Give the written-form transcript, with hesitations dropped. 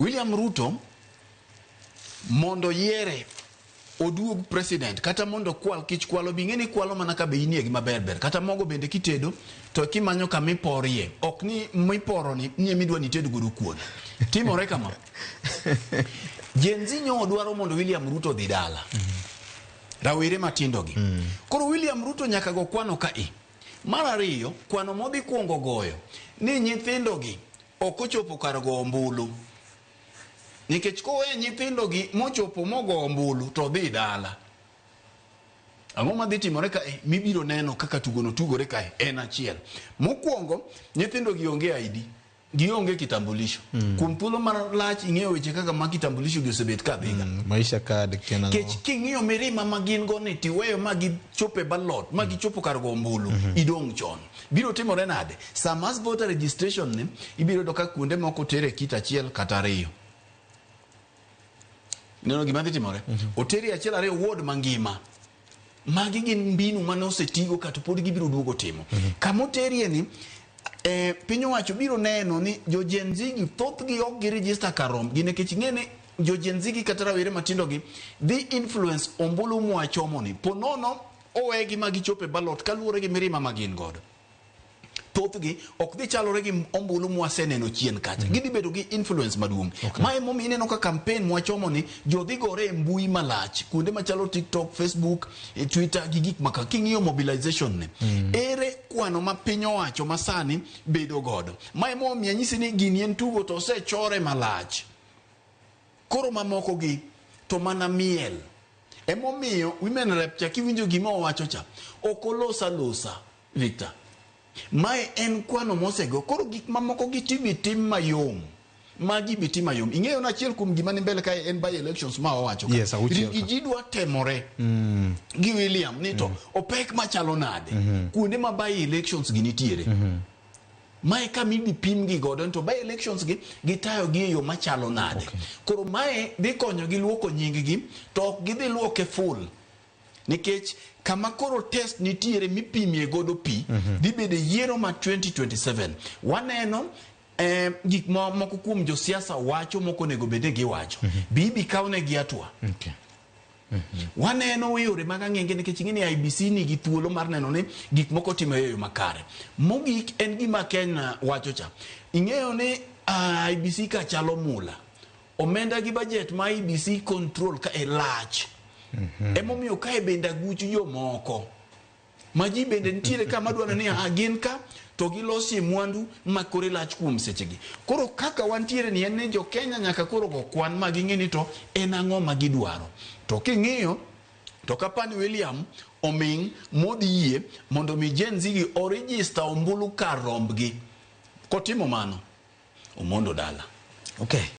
William Ruto mondo yiere oduog president kata mondo kwal kich kwalo bi ing'e ni kwalo mana ka be inie gi maber ber kata mogo bende kitedo to kimanyo kama iporie ok ni miporo ni ni emidwa ni ited godo kuon. Timore kama. Gen Z nyo dwaro mondo William Ruto odhi dala. Rawere matindo gi. Koro William Ruto nyaka go kwano ka i. Mar ariyo, kwano modhi kuongo goyo ni nyithindo gi ok ochopo kar go ombulu. Nikech kowe nyithindo gi mochopo mogo ombulu to dhi dala. Ang'o madhi timore kae mibiro neno kaka tugono tugore kae en achiel. Mokwongo, nyithindo gi onge ID, gionge kitambulisho. Kuom thuolo malach ing'eyo weche kaka ma kitambulisho gi osebet ka dhiga. Maisha card kena. Kech king'iyo mirima ma gin go ni tiweyo ma gichopo e ballot, ma gichopo kar go ombulu, idong' chon. Biro timore nade? Sa mass voter registration ni, ibiro yudo ka kuonde moko tere kit achiel kata ariyo. Neno gima dhi timore? Oteri achiel ariyo ward mangima. Magi gin mbinu mane osetigo kata pod gibiro duogo timo. Kama oterie ni, piny owacho biro neno ni jo Gen Z gi thothgi ok gi register kar rombgi nikech ing'e ni jo Gen Z gi kata rawere matindo gi dhi influence ombulu mwachomo ni. Po nono owegi ma gichopo e ballot kaluwore gi mirima ma gin godo. Thothgi ok dhi chalore gi ombulu mwaseneno chien kacha. Gidhi bedo gi influence maduong'. Ma emomiyo ineno ka campaign mwachomo ni jodhi gore e mbui malach kuonde machalo TikTok, Facebook, Twitter gi gik maka. King'iyo mobilization ne, ere kwano ma piny owacho masani bedo godo. Ma emomiyo anyisi ni gini en tugo to osechore malach. Koro mamoko gi to mana miel. Emomiyo women rep cha kiwinjo gima owacho cha ok olosa losa Victor. Mae en kwano mosego. Koro gik mamoko gi tibi tim mayom. Magi bi tim mayom. Ing'eyo na achiel kuom gima ni mbele kae en by elections ma owacho ka. Yes, auchiel ka. Ji dwa temore gi William ni to opek machalo nade. Kuonde ma by elections gi nitiere. Mae kama idhi pim gi godo to by elections gi gitayo gi e yo machalo nade. Koro mae dhi konyo gi luoko nying gi to ok gidhi luoke full. Nikech kama koro test nitiere mipimie godo pi dhi bedo e yiero ma 2027. Waneno gik ma moko kuom josiasa wacho mok onego bed ni giwacho. Bi kawnegi hatua. Waneno yore mag ang'enge nikech ing'e ni IEBC nigi thuolo mar neno ni gik moko timore e yo makare. Mogik en gima Kenya wacho cha. Ing'eyo ni IEBC ka chalo mula. Omenda gi budget ma IEBC control ka e lach. Emomiyo kae bende aguch jomoko. Ma ji bende nitiere ka madwaro ni gin ka to gilosie mwandu ma kore lach kuom sechegi. Koro kaka wantiere ni en ni jo Kenya nyaka koro go kwan ma ging'e ni to en ang'o ma gidwaro. To king'iyo to kapani William oming' modhi yie mondo mi Gen Z gi oregister ombulu kar rombgi. Kotimo mano, Omondo dala. Okay.